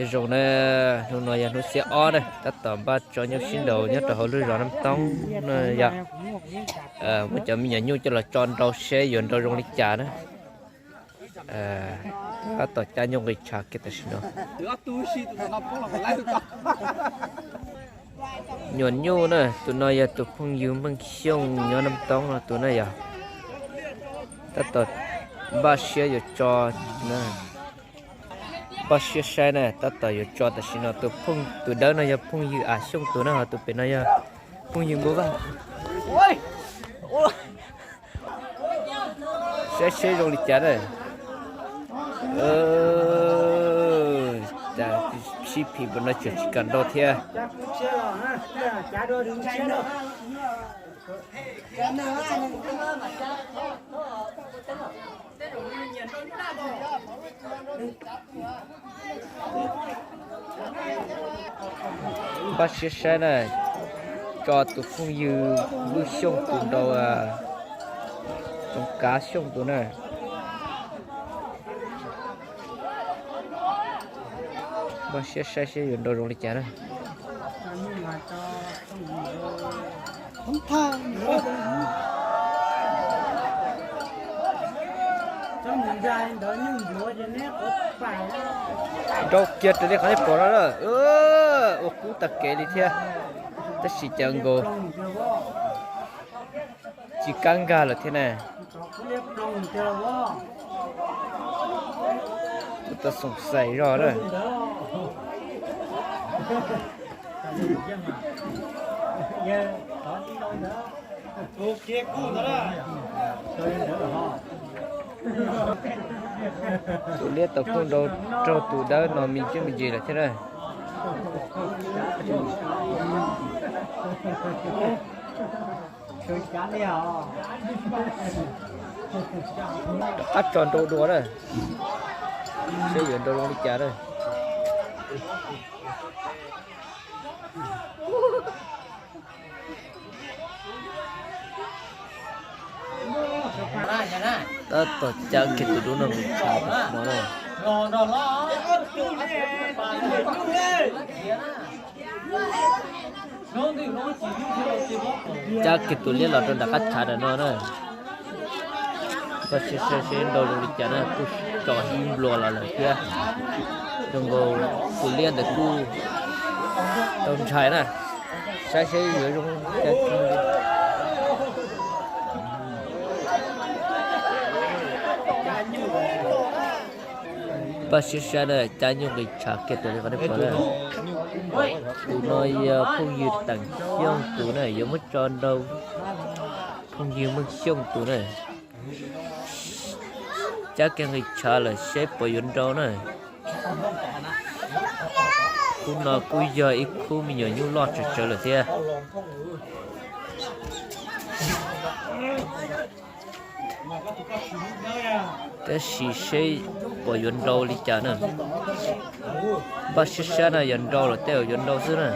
Nyob zoo na, hnub no yog hnub xiab ob na, tab tom npaj tso nyuj sib nraus nyob rau hauv lub zos Nab Toob na yog. Muab cov me nyuam nyuj coj los tso nrau seb yuav nrau zoo li cas na. Tab tom cab nyuj nqis tshav kiag tam sim no. Nyuam nyuj na, tus no yog tus phooj ywg Meej Xyooj nyob Nab Toob no tus na yog. Tab tom npaj siab yuav tso, npaj siab saib na, tab tom yuav tso tam sim no. Tus phooj, tus dawb no yog phooj ywg Am Xyooj tus na, ho tus pem no yog phooj ywg Npua Vaj. Saib seb zoo li cas na. Cas sib phim npaum no tseem tsis kam nrau thiab. Npaj siab saib na, tso tus phooj ywg Lwj Xyooj tus nrau, Txoov Kav Xyooj tus na. Npaj siab saib seb yuav nrau zoo li cas na. Nrau kiag raws li qhov nej pom no na, ua kub tag kev li thiab, tab sis cov nkaus tsis kab nkag lawm thiab na. Kuv tau xoom xais zog na. Tus liab tau kuj nrau raug tus dawb no me ntsis me ntsis lawm thiab na. Rov qab tso nrau dua na, seb yuav nrau zoo li cas na. Tab tom cab kiag tus dub no nqis tshav no na. Cab kiag tus liab los rau nram qab tshav ntawm no na. Koj saib seb nrau zoo li cas na, kuj tso sib nplua los lawm thiab. Zoo nkaus tus liab ntawd kuj tau ntshai na. Saib seb yuav zoo. Npaj siab saib na, cab nyuj nqis tshav kiag tus li qhov nej pom na. Tus no yog phooj ywg Teem Xyooj tus na, yuav muab tso nrau phooj ywg Meej Xyooj tus na. Cab kiag nqis tshav lawm seb puas yuav nrau na. Khub no kuj yog ib khub me nyuam nyuj loj tsawv tsawv lawm thiab. Tab sis seb puas yuav nrau li cas na. Npaj siab saib na, yog nrau los tej zaum yuav nrau xwb na.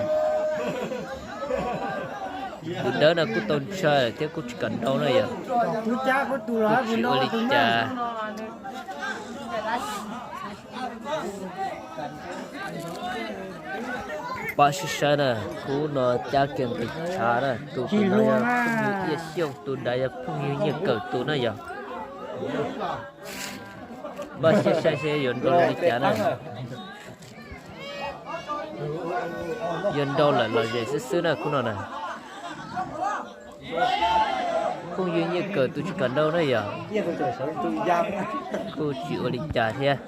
Tus dawb no kuj tau ntshai thiab kuj tsis kam nrau na yom. Kuj tsis ua li cas. Npaj siab saib na, khub no cab kiag nqis tshav na, tus pem no yog phooj ywg Iaj Xyooj, tus dav yog phooj ywg Nyiaj Kawm tus na yog. Npaj siab saib seb yuav nrau li cas na. Yog nrau lawm los zem xwb xwb na khub no na. Phooj ywg Nyiaj Kawm tus tsis kam nrau na yog. Kuj tsis ua li cas thiab.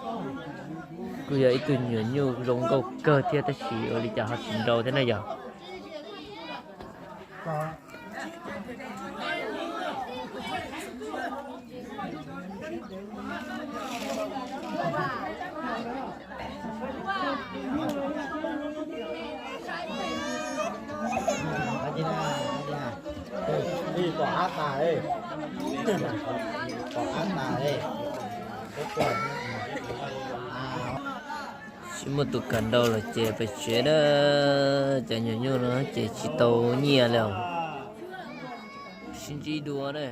Kuj yog ib tug nyuam nyuj zoo nkauj kawg thiab tab sis ua li cas ho tsis nrau thiab na yog. Tsis muaj tus kam nrau los ces pem tsev na, cov nyuam nyuj no ces tsis tau nyiaj li os. Sib ntsib dua na.